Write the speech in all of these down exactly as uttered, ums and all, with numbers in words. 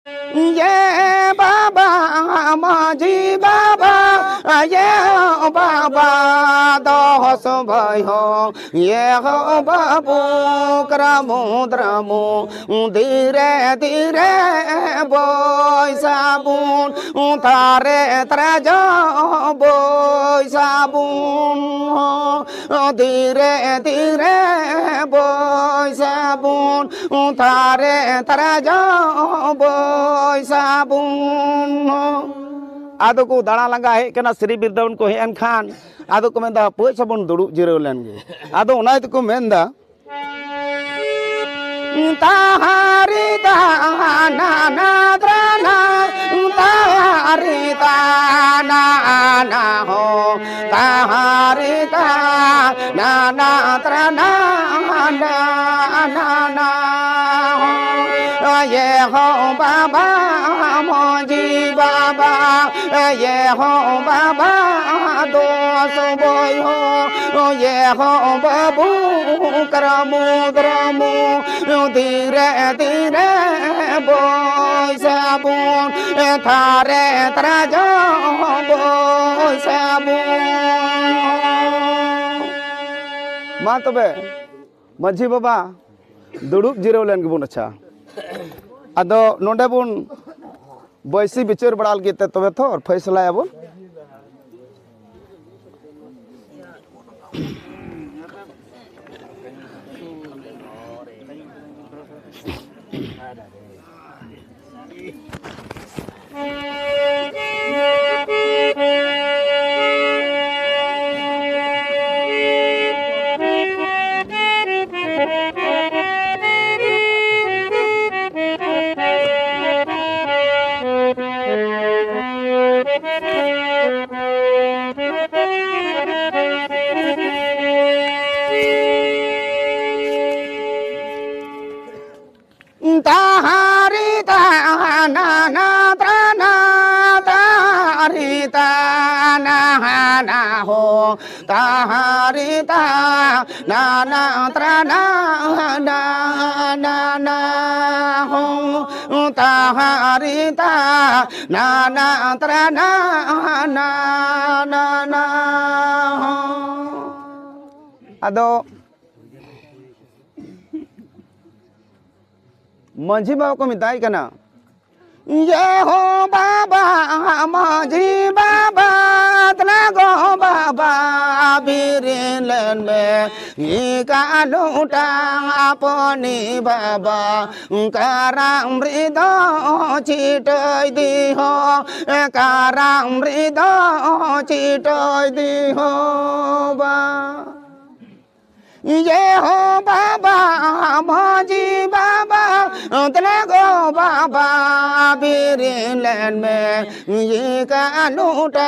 ᱮ ᱵᱟᱵᱟ ᱢᱟᱹᱡᱷᱤ ᱵᱟᱵᱟ, ᱮ ᱵᱟᱵᱟ ᱫᱚᱥ ᱵᱟᱹᱭᱦᱟᱹ, ᱮ ᱦᱳ ᱵᱟᱹᱵᱩ ᱠᱨᱟᱢᱩ ᱫᱨᱟᱢᱩ, ᱫᱷᱤᱨᱮ ᱫᱷᱤᱨᱮ ᱵᱚᱭᱥᱟᱵᱩᱱ, ᱛᱟᱨᱮ ᱛᱨᱟᱡᱚ ᱵᱚᱭᱥᱟᱵᱩᱱ᱾ ᱫᱷᱤᱨᱮ ᱫᱷᱤᱨᱮ ᱵᱚᱭᱥᱟᱵᱩᱱ, ᱛᱟᱨᱮ ᱛᱟᱨᱟ ᱡᱚ ᱵᱚᱭᱥᱟᱵᱩᱱ᱾ ᱟᱫᱚ ᱠᱚ ᱫᱟᱬᱟ ᱞᱟᱸᱜᱟ ᱦᱮᱡ ᱠᱟᱱᱟ, ᱥᱨᱤ ᱵᱤᱨᱫᱟᱵᱚᱱ ᱠᱚ ᱦᱮᱡ ᱮᱱ ᱠᱷᱟᱱ ᱟᱫᱚ ᱠᱚ ᱢᱮᱱᱫᱟ, "ᱦᱟᱯᱳᱭ ᱥᱮ ᱵᱚᱱ ᱫᱩᱲᱩᱵ ᱡᱤᱨᱟᱹᱣ ᱞᱮᱱ ᱜᱮ᱾" ᱟᱫᱚ ᱚᱱᱟ ᱛᱮᱠᱚ ᱢᱮᱱᱫᱟ, ᱛᱟᱦᱟᱨᱤ ᱛᱟᱦᱟᱱᱟ ᱛᱨᱟᱱᱟ, ᱛᱟᱦᱟᱨᱤ ᱛᱟᱦᱟᱱᱟ ᱟᱱᱟ ᱦᱚ, ᱛᱟᱦᱟᱨᱤ ᱛᱟᱦᱟᱱᱟ ᱛᱨᱟᱱᱟ ᱟᱱᱟ ᱟᱱᱟ ᱦᱚ᱾ ᱮ ᱦᱳ ᱵᱟᱵᱟ ᱢᱟᱹᱡᱷᱤ ᱵᱟᱵᱟ, ᱮ ᱦᱳ ᱵᱟᱵᱟ ᱫᱚᱥ ᱵᱚᱭᱦᱚ, ᱮ ᱦᱳ ᱵᱟᱹᱵᱩ ᱠᱨᱟᱢᱩ ᱫᱨᱟᱢᱩ, ᱫᱷᱤᱨᱮ ᱫᱷᱤᱨᱮ ᱵᱚᱭᱥᱟᱵᱩᱱ, ᱛᱷᱟᱨᱮ ᱛᱨᱟᱡᱚ ᱵᱚᱭᱥᱟᱵᱩᱱ᱾ ᱢᱟ ᱛᱚᱵᱮ ᱢᱟᱹᱡᱷᱤ ᱵᱟᱵᱟ, ᱫᱩᱲᱩᱵ ᱡᱤᱨᱟᱹᱣ ᱞᱮᱱ ᱜᱮᱵᱚᱱ᱾ ᱟᱪᱪᱷᱟ, ᱟᱫᱚ ᱱᱚᱰᱮ ᱵᱚᱱ ᱵᱟᱹᱭᱥᱤ ᱵᱤᱪᱟᱹᱨ ᱵᱟᱲᱟ ᱞᱟᱹᱜᱤᱫ ᱛᱮ ᱛᱚᱵᱮ ᱛᱷᱚᱨ ᱯᱷᱟᱭᱥᱟᱞᱟᱭᱟᱵᱚᱱ᱾ Taharita na na tra na, taharita na na ho, taharita na na tra na na na na ho, ta ᱦᱟᱨᱤᱛᱟ ᱱᱟᱱᱟ ᱛᱨᱟᱱᱟ ᱱᱟᱱᱟ᱾ ᱟᱫᱚ ᱢᱟᱹᱡᱷᱤ ᱵᱟᱵᱟ ᱠᱚ ᱢᱮᱛᱟᱭ ᱠᱟᱱᱟ, ᱤᱭᱟᱹ ᱦᱳ ᱵᱟᱵᱟ, ᱢᱟᱹᱡᱷᱤ ᱵᱟᱵᱟ, ᱫᱮᱞᱟ ᱜᱚ ᱵᱟᱵᱟ, ᱵᱤᱨᱤᱫ ᱞᱮᱱ ᱢᱮ, ᱤᱠᱟ ᱞᱩᱴᱟᱝ ᱟᱯᱚᱱᱤ ᱵᱟᱵᱟ, ᱠᱟᱨᱟᱢ ᱨᱮᱫᱚ ᱪᱤᱴᱟᱹᱭ ᱫᱤᱦᱚ, ᱠᱟᱨᱟᱢ ᱨᱮᱫᱚ ᱪᱤᱴᱟᱹᱭ ᱫᱤᱦᱚ ᱵᱟ᱾ ᱤᱭᱟᱹ ᱦᱳ ᱵᱟᱵᱟ, ᱢᱟᱹᱡᱷᱤ ᱵᱟᱵᱟ, ᱫᱮᱞᱟ ᱜᱚ ᱵᱟᱵᱟ, ᱵᱤᱨᱤᱫ ᱞᱮᱱ ᱢᱮ, ᱤᱠᱟ ᱞᱩᱴᱟ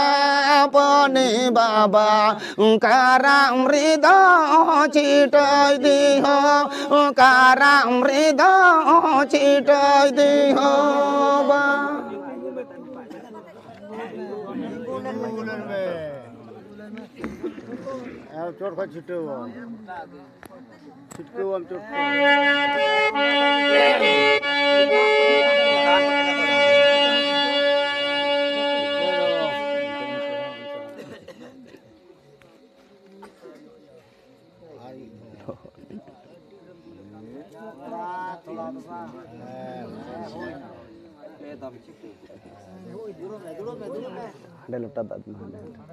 ᱟᱯᱚᱱᱤ ᱵᱟᱵᱟ, ᱠᱟᱨᱟᱢ ᱨᱮᱫᱚ ᱪᱤᱴᱟᱹᱭ ᱫᱤᱦᱚ, ᱠᱟᱨᱟᱢ ᱨᱮᱫᱚ ᱪᱤᱴᱟᱹᱭ ᱫᱤᱦᱚ ᱵᱟ᱾ ᱟᱨ ᱪᱚᱴ ᱠᱷᱚᱡ ᱪᱷᱤᱴᱟᱹᱣ᱾ ᱪᱷᱤᱴᱠᱟᱹᱣᱟᱢ ᱪᱚᱴ ᱠᱷᱚᱡ᱾ ᱦᱟᱸᱰᱮ ᱞᱚᱴᱟ ᱫᱟᱜ ᱢᱮ, ᱦᱟᱸᱰᱮ, ᱦᱟᱸᱰᱮ᱾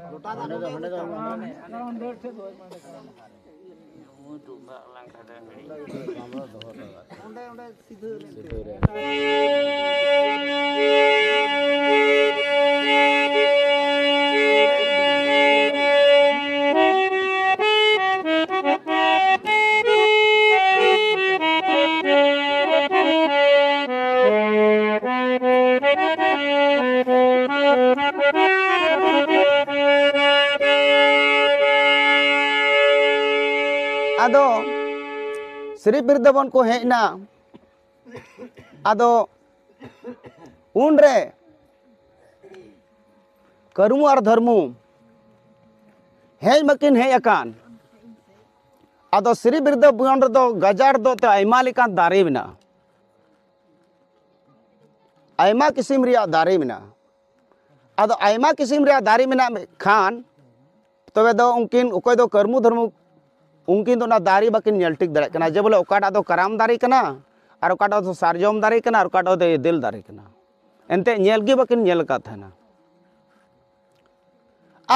ᱟᱫᱚ ᱥᱨᱤ ᱵᱤᱨᱫᱟᱵᱚᱱ ᱠᱚ ᱦᱮᱡ ᱮᱱᱟ᱾ ᱟᱫᱚ ᱩᱱᱨᱮ ᱠᱟᱹᱨᱢᱩ ᱟᱨ ᱫᱷᱟᱹᱨᱢᱩ ᱦᱮᱡ ᱢᱟᱠᱤᱱ ᱦᱮᱡ ᱟᱠᱟᱱ᱾ ᱟᱫᱚ ᱥᱨᱤ ᱵᱤᱨᱫᱟᱵᱚᱱ ᱨᱮᱫᱚ ᱜᱟᱡᱟᱲ ᱫᱚ ᱛᱮ ᱟᱭᱢᱟ ᱞᱮᱠᱟᱱ ᱫᱟᱨᱮ ᱢᱮᱱᱟᱜᱼᱟ᱾ ᱟᱭᱢᱟ ᱠᱤᱥᱤᱢ ᱨᱮᱭᱟᱜ ᱫᱟᱨᱮ ᱢᱮᱱᱟᱜᱼᱟ᱾ ᱟᱫᱚ ᱟᱭᱢᱟ ᱠᱤᱥᱤᱢ ᱨᱮᱭᱟᱜ ᱫᱟᱨᱮ ᱢᱮᱱᱟᱜ ᱠᱷᱟᱱ, ᱛᱚᱵᱮ ᱫᱚ ᱩᱱᱠᱤᱱ ᱚᱠᱚᱭ ᱫᱚ ᱠᱟᱹᱨᱢᱩ ᱫᱷᱟᱹᱨᱢᱩ, ᱩᱱᱠᱤᱱ ᱫᱚ ᱚᱱᱟ ᱫᱟᱨᱮ ᱵᱟᱹᱠᱤᱱ ᱧᱮᱞ ᱴᱷᱤᱠ ᱫᱟᱲᱮᱭᱟᱜ ᱠᱟᱱᱟ ᱡᱮ ᱵᱚᱞᱮ ᱚᱠᱟᱴᱟᱜ ᱫᱚ ᱠᱟᱨᱟᱢ ᱫᱟᱨᱮ ᱠᱟᱱᱟ ᱟᱨ ᱚᱠᱟᱴᱟᱜ ᱫᱚ ᱥᱟᱨᱡᱚᱢ ᱫᱟᱨᱮ ᱠᱟᱱᱟ ᱟᱨ ᱚᱠᱟᱴᱟᱜ ᱫᱚ ᱮᱫᱮᱞ ᱫᱟᱨᱮ ᱠᱟᱱᱟ᱾ ᱮᱱᱛᱮᱫ ᱧᱮᱞ ᱜᱮ ᱵᱟᱹᱠᱤᱱ ᱧᱮᱞ ᱟᱠᱟᱫ ᱛᱟᱦᱮᱱᱟ᱾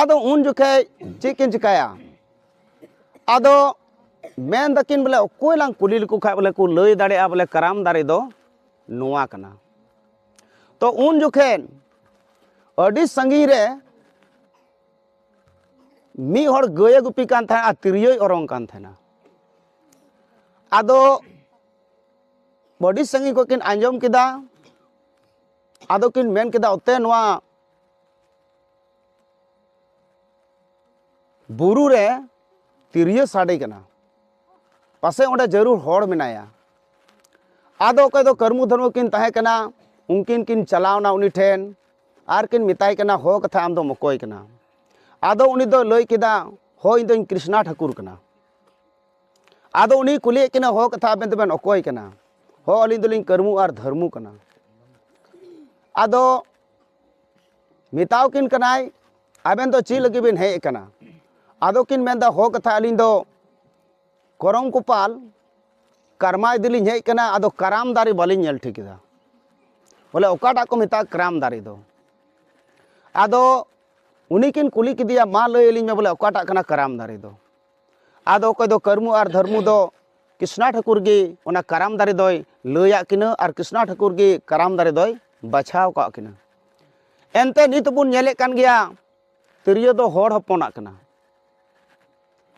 ᱟᱫᱚ ᱩᱱ ᱡᱚᱠᱷᱮᱡ ᱪᱮᱫ ᱠᱤᱱ ᱪᱤᱠᱟᱹᱭᱟ? ᱟᱫᱚ ᱢᱮᱱ ᱫᱟᱹᱠᱤᱱ ᱵᱚᱞᱮ ᱚᱠᱚᱭ ᱞᱟᱝ ᱠᱩᱞᱤ ᱞᱮᱠᱚ ᱠᱷᱟᱡ ᱵᱚᱞᱮ ᱠᱚ ᱞᱟᱹᱭ ᱫᱟᱲᱮᱭᱟᱜᱼᱟ ᱵᱚᱞᱮ ᱠᱟᱨᱟᱢ ᱫᱟᱨᱮ ᱫᱚ ᱱᱚᱣᱟ ᱠᱟᱱᱟ᱾ ᱛᱚ ᱩᱱ ᱡᱚᱠᱷᱮᱱ ᱟᱹᱰᱤ ᱥᱟᱺᱜᱤᱧ ᱨᱮ ᱢᱤᱫ ᱦᱚᱲ ᱜᱟᱹᱭᱮ ᱜᱩᱯᱤ ᱠᱟᱱ ᱛᱟᱦᱮᱸᱱᱟ ᱟᱨ ᱛᱤᱨᱭᱳᱭ ᱚᱨᱚᱝ ᱠᱟᱱ ᱛᱟᱦᱮᱸᱱᱟ᱾ ᱟᱫᱚ ᱟᱹᱰᱤ ᱥᱟᱺᱜᱤᱧ ᱠᱷᱚᱱ ᱠᱤᱱ ᱟᱸᱡᱚᱢ ᱠᱮᱫᱟ᱾ ᱟᱫᱚ ᱠᱤᱱ ᱢᱮᱱ ᱠᱮᱫᱟ, ᱚᱛᱮ ᱱᱚᱣᱟ ᱵᱩᱨᱩ ᱨᱮ ᱛᱤᱨᱭᱳ ᱥᱟᱰᱮ ᱠᱟᱱᱟ, ᱯᱟᱥᱮᱡ ᱚᱸᱰᱮ ᱡᱟᱹᱨᱩᱲ ᱦᱚᱲ ᱢᱮᱱᱟᱭᱟ᱾ ᱟᱫᱚ ᱚᱠᱚᱭ ᱫᱚ ᱠᱟᱹᱨᱢᱩ ᱫᱷᱟᱹᱨᱢᱩ ᱠᱤᱱ ᱛᱟᱦᱮᱸ ᱠᱟᱱᱟ, ᱩᱱᱠᱤᱱ ᱠᱤᱱ ᱪᱟᱞᱟᱣᱱᱟ ᱩᱱᱤ ᱴᱷᱮᱱ ᱟᱨ ᱠᱤᱱ ᱢᱮᱛᱟᱭ ᱠᱟᱱᱟ, "ᱦᱚ ᱠᱟᱛᱷᱟ, ᱟᱢ ᱫᱚᱢ ᱚᱠᱚᱭ ᱠᱟᱱᱟ?" ᱟᱫᱚ ᱩᱱᱤ ᱫᱚ ᱞᱟᱹᱭ ᱠᱮᱫᱟ, "ᱦᱳᱭ, ᱤᱧ ᱫᱚᱧ ᱠᱨᱤᱥᱱᱟ ᱴᱷᱟᱹᱠᱩᱨ ᱠᱟᱱᱟ᱾" ᱟᱫᱚ ᱩᱱᱤᱭ ᱠᱩᱞᱤᱭᱮᱫ ᱠᱤᱱᱟ, "ᱦᱚ ᱠᱟᱛᱷᱟ, ᱟᱵᱮᱱ ᱫᱚᱵᱮᱱ ᱚᱠᱚᱭ ᱠᱟᱱᱟ?" "ᱦᱚ, ᱟᱹᱞᱤᱧ ᱫᱚᱞᱤᱧ ᱠᱟᱹᱨᱢᱩ ᱟᱨ ᱫᱷᱟᱹᱨᱢᱩ ᱠᱟᱱᱟ᱾" ᱟᱫᱚ ᱢᱮᱛᱟᱣ ᱠᱤᱱ ᱠᱟᱱᱟᱭ, "ᱟᱵᱮᱱ ᱫᱚ ᱪᱮᱫ ᱞᱟᱹᱜᱤᱫ ᱵᱮᱱ ᱦᱮᱡ ᱟᱠᱟᱱᱟ?" ᱟᱫᱚ ᱠᱤᱱ ᱢᱮᱱᱫᱟ, "ᱦᱚ ᱠᱟᱛᱷᱟ, ᱟᱹᱞᱤᱧ ᱫᱚ ᱠᱚᱨᱚᱢ ᱠᱚᱯᱟᱞ ᱠᱟᱨᱢᱟ ᱤᱫᱤ ᱞᱤᱧ ᱦᱮᱡ ᱟᱠᱟᱱᱟ, ᱟᱫᱚ ᱠᱟᱨᱟᱢ ᱫᱟᱨᱮ ᱵᱟᱹᱞᱤᱧ ᱧᱮᱞ ᱴᱷᱤᱠ ᱮᱫᱟ, ᱵᱚᱞᱮ ᱚᱠᱟᱴᱟᱜ ᱠᱚ ᱢᱮᱛᱟᱜᱼᱟ ᱠᱟᱨᱟᱢ ᱫᱟᱨᱮ ᱫᱚ?" ᱟᱫᱚ ᱩᱱᱤ ᱠᱤᱱ ᱠᱩᱞᱤ ᱠᱮᱫᱮᱭᱟ, "ᱢᱟ ᱞᱟᱹᱭ ᱟᱹᱞᱤᱧ ᱢᱮ ᱵᱚᱞᱮ ᱚᱠᱟᱴᱟᱜ ᱠᱟᱱᱟ ᱠᱟᱨᱟᱢ ᱫᱟᱨᱮ ᱫᱚ?" ᱟᱫᱚ ᱚᱠᱚᱭ ᱫᱚ ᱠᱟᱹᱨᱢᱩ ᱟᱨ ᱫᱷᱟᱹᱨᱢᱩ ᱫᱚ ᱠᱨᱤᱥᱱᱟ ᱴᱷᱟᱹᱠᱩᱨ ᱜᱮ ᱚᱱᱟ ᱠᱟᱨᱟᱢ ᱫᱟᱨᱮ ᱫᱚᱭ ᱞᱟᱹᱭᱟᱫ ᱠᱤᱱᱟᱹ ᱟᱨ ᱠᱨᱤᱥᱱᱟ ᱴᱷᱟᱹᱠᱩᱨ ᱜᱮ ᱠᱟᱨᱟᱢ ᱫᱟᱨᱮ ᱫᱚᱭ ᱵᱟᱪᱷᱟᱣ ᱠᱟᱜ ᱠᱤᱱᱟᱹ᱾ ᱮᱱᱛᱮ ᱱᱤᱛ ᱵᱚᱱ ᱧᱮᱞᱮᱫ ᱠᱟᱱ ᱜᱮᱭᱟ, ᱛᱤᱨᱭᱳ ᱫᱚ ᱦᱚᱲ ᱦᱚᱯᱚᱱᱟᱜ ᱠᱟᱱᱟ᱾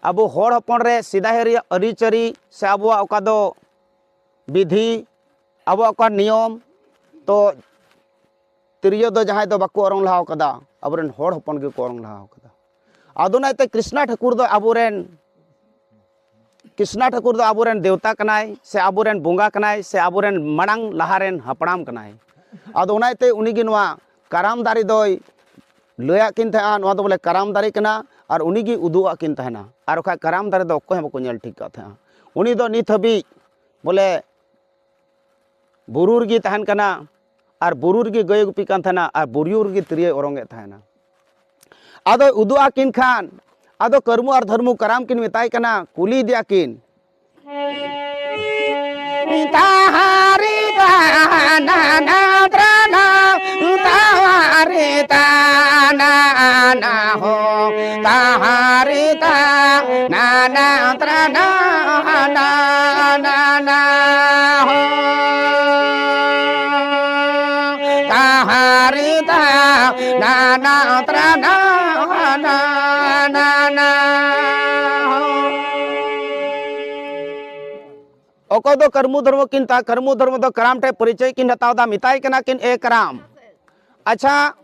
ᱟᱵᱚ ᱦᱚᱲ ᱦᱚᱯᱚᱱ ᱨᱮ ᱥᱮᱫᱟᱭ ᱨᱮᱭᱟᱜ ᱟᱹᱨᱤᱪᱟᱹᱞᱤ ᱥᱮ ᱟᱵᱚᱣᱟᱜ ᱚᱠᱟ ᱫᱚ ᱵᱤᱫᱷᱤ, ᱟᱵᱚᱣᱟᱜ ᱚᱠᱟ ᱱᱤᱭᱚᱢ, ᱛᱚ ᱛᱤᱨᱭᱳ ᱫᱚ ᱡᱟᱦᱟᱸᱭ ᱫᱚ ᱵᱟᱠᱚ ᱚᱨᱚᱝ ᱞᱟᱦᱟ ᱠᱟᱫᱟ, ᱟᱵᱚᱨᱮᱱ ᱦᱚᱲ ᱦᱚᱯᱚᱱ ᱜᱮᱠᱚ ᱚᱨᱚᱝ ᱞᱟᱦᱟ ᱠᱟᱫᱟ᱾ ᱟᱫᱚ ᱚᱱᱟᱛᱮ ᱠᱨᱤᱥᱱᱟ ᱴᱷᱟᱹᱠᱩᱨ ᱫᱚ ᱟᱵᱚᱨᱮᱱ, ᱠᱨᱤᱥᱱᱟ ᱴᱷᱟᱹᱠᱩᱨ ᱫᱚ ᱟᱵᱚᱨᱮᱱ ᱫᱮᱣᱛᱟ ᱠᱟᱱᱟᱭ ᱥᱮ ᱟᱵᱚᱨᱮᱱ ᱵᱚᱸᱜᱟ ᱠᱟᱱᱟᱭ ᱥᱮ ᱟᱵᱚᱨᱮᱱ ᱢᱟᱲᱟᱝ ᱞᱟᱦᱟ ᱨᱮᱱ ᱦᱟᱯᱲᱟᱢ ᱠᱟᱱᱟᱭ᱾ ᱟᱫᱚ ᱚᱱᱟᱛᱮ ᱩᱱᱤᱜᱮ ᱱᱚᱣᱟ ᱠᱟᱨᱟᱢ ᱫᱟᱨᱮ ᱫᱚᱭ ᱞᱟᱹᱭᱟᱫ ᱠᱤᱱ ᱛᱟᱦᱮᱸᱜᱼᱟ, ᱱᱚᱣᱟ ᱫᱚ ᱵᱚᱞᱮ ᱠᱟᱨᱟᱢ ᱫᱟᱨᱮ ᱠᱟᱱᱟ, ᱟᱨ ᱩᱱᱤᱜᱮ ᱩᱫᱩᱜ ᱟᱫ ᱠᱤᱱ ᱛᱟᱦᱮᱱᱟ᱾ ᱟᱨ ᱵᱟᱠᱷᱟᱡ ᱠᱟᱨᱟᱢ ᱫᱟᱨᱮ ᱫᱚ ᱚᱠᱚᱭ ᱦᱚᱸ ᱵᱟᱠᱚ ᱧᱮᱞ ᱴᱷᱤᱠ ᱠᱟᱜ ᱛᱟᱦᱮᱸᱜᱼᱟ᱾ ᱩᱱᱤ ᱫᱚ ᱱᱤᱛ ᱦᱟᱹᱵᱤᱡ ᱵᱚᱞᱮ ᱵᱩᱨᱩ ᱨᱮᱜᱮ ᱛᱟᱦᱮᱱ ᱠᱟᱱᱟ᱾ ᱟᱨ ᱵᱩᱨᱩ ᱨᱮᱜᱮ ᱜᱟᱹᱭ ᱜᱩᱯᱤ ᱠᱟᱱ ᱛᱟᱦᱮᱱᱟ, ᱟᱨ ᱵᱩᱨᱩ ᱨᱮᱜᱮ ᱛᱤᱨᱭᱳᱭ ᱚᱨᱚᱝ ᱮᱫ ᱛᱟᱦᱮᱱᱟ᱾ ᱟᱫᱚᱭ ᱩᱫᱩᱜ ᱟᱹᱠᱤᱱ ᱠᱷᱟᱱ, ᱟᱫᱚ ᱠᱟᱹᱨᱢᱩ ᱟᱨ ᱫᱷᱟᱹᱨᱢᱩ ᱠᱟᱨᱟᱢ ᱠᱤᱱ ᱢᱮᱛᱟᱭ ᱠᱟᱱᱟ, ᱠᱩᱞᱤᱭᱮᱫᱮᱭᱟ ᱠᱤᱱ, ᱛᱟᱦᱟᱨᱤ ᱛᱟᱱᱟ ᱛᱨᱟᱱᱟ, ᱛᱟᱦᱟᱨᱤ ᱛᱟᱱᱟ ᱦᱚ, ᱛᱟᱦᱟᱨᱤ ᱛᱟᱱᱟ ᱛᱨᱟᱱᱟ ᱦᱟᱱᱟ ᱱᱟᱱᱟ ᱦᱚ, ᱛᱟᱦᱟᱨᱤ ᱛᱟᱱᱟ ᱛᱨᱟᱱᱟ ᱦᱟᱱᱟ ᱱᱟᱱᱟ ᱦᱚ᱾ ᱚᱠᱚᱭ ᱫᱚ ᱠᱟᱹᱨᱢᱩ ᱫᱷᱚᱨᱢᱚ ᱠᱤᱱ ᱛᱟ-, ᱠᱟᱹᱨᱢᱩ ᱫᱷᱚᱨᱢᱚ ᱫᱚ ᱠᱟᱨᱟᱢ ᱴᱷᱮᱱ ᱯᱚᱨᱤᱪᱚᱭ ᱠᱤᱱ ᱦᱟᱛᱟᱣ ᱮᱫᱟ, ᱢᱮᱛᱟᱭ ᱠᱟᱱᱟ ᱠᱤᱱ, "ᱮ ᱠᱟᱨᱟᱢ, ᱟᱪᱪᱷᱟ,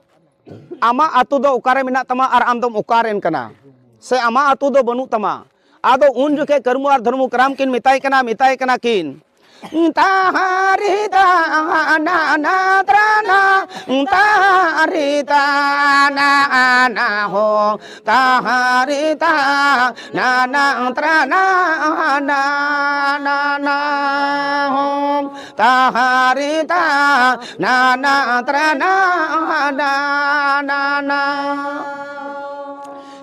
ᱟᱢᱟᱜ ᱟᱹᱛᱩ ᱫᱚ ᱚᱠᱟᱨᱮ ᱢᱮᱱᱟᱜ ᱛᱟᱢᱟ ᱟᱨ ᱟᱢ ᱫᱚᱢ ᱚᱠᱟᱨᱮᱱ ᱠᱟᱱᱟ? ᱥᱮ ᱟᱢᱟᱜ ᱟᱹᱛᱩ ᱫᱚ ᱵᱟᱹᱱᱩᱜ ᱛᱟᱢᱟ?" ᱟᱫᱚ ᱩᱱ ᱡᱚᱠᱷᱮᱡ ᱠᱟᱹᱨᱢᱩ ᱟᱨ ᱫᱷᱟᱹᱨᱢᱩ ᱠᱟᱨᱟᱢ ᱠᱤᱱ ᱢᱮᱛᱟᱭ ᱠᱟᱱᱟ, ᱢᱮᱛᱟᱭ ᱠᱟᱱᱟ ᱠᱤᱱ, "ᱛᱟᱦᱟᱨᱤ ᱛᱟᱱᱟ ᱛᱨᱟᱱᱟ, ᱛᱟᱦᱟᱨᱤ ᱛᱟᱱᱟ ᱟᱱᱟ ᱦᱚ, ᱛᱟᱦᱟᱨᱤ ᱛᱟᱱᱟ ᱛᱨᱟᱱᱟ ᱦᱟᱱᱟ ᱱᱟᱱᱟ ᱦᱚ, ᱛᱟᱦᱟᱨᱤ ᱛᱟᱱᱟ ᱛᱨᱟᱱᱟ ᱦᱟᱱᱟ ᱱᱟᱱᱟ ᱦᱚ᱾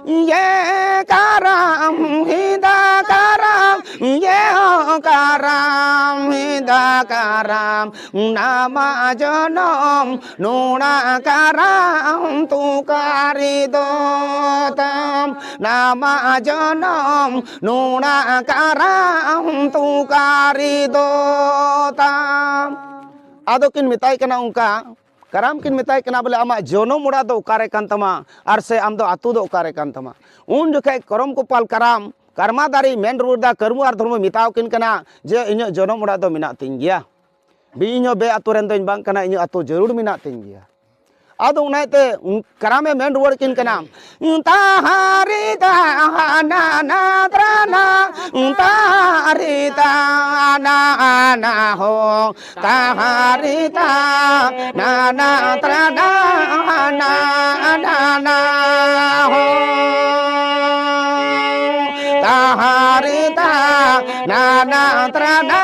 ᱤᱭᱮ ᱠᱟᱨᱟᱢ ᱦᱤᱫᱟ ᱠᱟᱨᱟᱢ, ᱤᱭᱮ ᱦᱚ ᱠᱟᱨᱟᱢ ᱦᱤᱫᱟ ᱠᱟᱨᱟᱢ, ᱱᱟᱢᱟ ᱡᱚᱱᱚᱢ ᱱᱩᱱᱟ ᱠᱟᱨᱟᱢ ᱛᱩᱠᱟᱨᱤ ᱫᱚ ᱛᱟᱢ, ᱱᱟᱢᱟ ᱡᱚᱱᱚᱢ ᱱᱩᱱᱟ ᱠᱟᱨᱟᱢ ᱛᱩᱠᱟᱨᱤ ᱫᱚ ᱛᱟᱢ᱾ ᱟᱫᱚ ᱠᱤᱱ ᱢᱮᱛᱟᱭ ᱠᱟᱱᱟ ᱚᱱᱠᱟ, ᱠᱟᱨᱟᱢ ᱠᱤᱱ ᱢᱮᱛᱟᱭ ᱠᱟᱱᱟ ᱵᱚᱞᱮ, "ᱟᱢᱟᱜ ᱡᱚᱱᱚᱢ ᱚᱲᱟᱜ ᱫᱚ ᱚᱠᱟᱨᱮ ᱠᱟᱱ ᱛᱟᱢᱟ ᱟᱨ ᱥᱮ ᱟᱢ ᱫᱚ ᱟᱹᱛᱩ ᱫᱚ ᱚᱠᱟᱨᱮ ᱠᱟᱱ ᱛᱟᱢᱟ?" ᱩᱱ ᱡᱚᱠᱷᱮᱡ ᱠᱚᱨᱚᱢ ᱠᱚᱯᱟᱞ ᱠᱟᱨᱟᱢ ᱠᱟᱨᱢᱟ ᱫᱟᱨᱮ ᱢᱮᱱ ᱨᱩᱣᱟᱹᱲ ᱫᱟ, ᱠᱟᱹᱨᱢᱩ ᱟᱨ ᱫᱷᱚᱨᱢᱚ ᱢᱮᱛᱟᱣ ᱠᱤᱱ ᱠᱟᱱᱟ ᱡᱮ, "ᱤᱧᱟᱹᱜ ᱡᱚᱱᱚᱢ ᱚᱲᱟᱜ ᱫᱚ ᱢᱮᱱᱟᱜ ᱛᱤᱧ ᱜᱮᱭᱟ, ᱵᱤ ᱤᱧ ᱦᱚᱸ ᱵᱮ ᱟᱹᱛᱩ ᱨᱮᱱ ᱫᱚᱧ ᱵᱟᱝ ᱠᱟᱱᱟ, ᱤᱧᱟᱹᱜ ᱟᱹᱛᱩ ᱡᱟᱹᱨᱩᱲ ᱢᱮᱱᱟᱜ ᱛᱤᱧ ᱜᱮᱭᱟ᱾" ᱟᱫᱚ ᱚᱱᱟᱛᱮ ᱠᱟᱨᱟᱢᱮ ᱢᱮᱱ ᱨᱩᱣᱟᱹᱲ ᱠᱤᱱ ᱠᱟᱱᱟ, "ᱛᱟᱦᱟᱨᱤ ᱛᱟᱦᱟᱱᱟ ᱛᱨᱟᱱᱟ, ᱛᱟᱦᱟᱨᱤ ᱛᱟᱱᱟ ᱟᱱᱟ ᱦᱚ, ᱛᱟᱦᱟᱨᱤ ᱛᱟᱱᱟ ᱛᱨᱟᱱᱟ ᱟᱱᱟ ᱟᱱᱟ ᱦᱚ, ᱛᱟᱦᱟᱨᱤ ᱛᱟᱱᱟ ᱛᱨᱟᱱᱟ